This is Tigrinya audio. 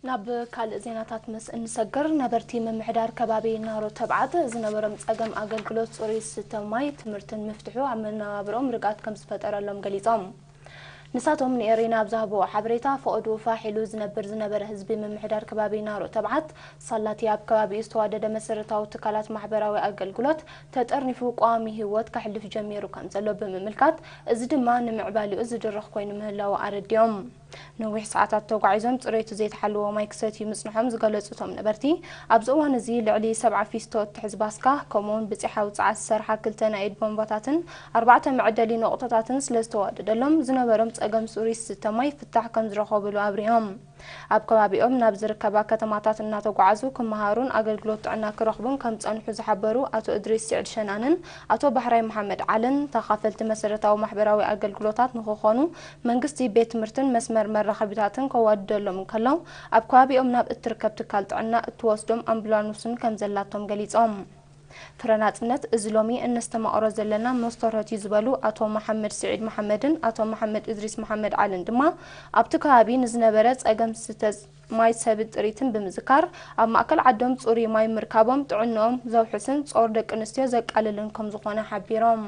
ናብ ካልእ ዜናታት ምስ እንሰግር፣ ነበርቲ ምምሕዳር ከባቢ ናሮ ተብዓት ዝነበሮም ጸገም ኣገልግሎት ጽሩይ ዝስተ ማይ፣ ትምህርትን ምፍትሑ ኣብ መነባብሮኦም ርግኣት ከም ዝፈጠረሎም ገሊጾም። ንሳቶም ንኤሪና ኣብ ዝሃብዎ ሓበሬታ፣ ፈቐድኡ ፋሕ ኢሉ ዝነብር ዝነበረ ህዝቢ ምምሕዳር ከባቢ ናሮ ተብዓት ሳላቲ ኣብ ከባቢኡ ዝተዋደደ መሰረታዊ ትካላት ማሕበራዊ ኣገልግሎት ተጠርኒፉ ቀዋሚ ህይወት ከሕልፍ ጀሚሩ ከም ዘሎ ብምምልካት፣ እዚ ድማ ንምዕባሊኡ ዝድርኽ ኮይኑ ምህላዉ ኣረዲኦም። ነዊሕ ሰዓታት ተጓዒዞም ጽሬቱ ዘይተሓለዎ ማይ ክሰትዩ ምጽንሖም ዝገለጹ እቶም ነበርቲ፣ ኣብዚ እዋን እዚ ልዕሊ ሰብዓ ፊስቶ እትሕዝ ባስካ፣ ከምኡውን ብጺሓ ውጽዓት ዝሰርሓ ክልተ ናይ ኢድ ቦምባታትን ኣርባዕተ መዕደሊ ነቑጣታትን ስለ ዝተዋደደሎም፣ ዝነበሮም ጸገም ጽሩይ ዝስተ ማይ ፍታሕ ከም ዝረኸብሉ ኣብሪሆም። ኣብ ከባቢኦም ናብ ዝርከባ ከተማታት እናተጓዓዙ ክመሃሩን ኣገልግሎት ጥዕና ክረኽቡን ከም ዝጸንሑ ዝሓበሩ ኣቶ እድሪስ ስዒድ ሸናንን ኣቶ ባሕራይ መሓመድ ዓልን፣ ተኻፈልቲ መሰረታዊ ማሕበራዊ ኣገልግሎታት ንኽኾኑ መንግስቲ ቤት ትምህርትን መስመር መራኸቢታትን ከዋድደሎም እንከሎ፣ ኣብ ከባቢኦም ናብ እትርከብ ትካል ጥዕና እትወስዶም ኣምቡላንስን ከም ዘላቶም ገሊጾም። ፍረ ናጽነት፣ እዚ ሎሚ እነስተማቕሮ ዘለና መስታወት እዩ ዝበሉ ኣቶ መሓመድ ስዒድ መሓመድን ኣቶ መሓመድ እድሪስ መሓመድ ዓልን ድማ፣ ኣብቲ ከባቢ ንዝነበረ ጸገም ዝስተ ማይ ሰብን ጥሪትን ብምዝካር፣ ኣብ ማእከል ዓዶም ጽሩይ ማይ ምርካቦም ጥዕንኦም ዘውሕስን ጾር ደቂ ኣንስትዮ ዘቃልልን ከም ዝኾነ ሓቢሮም።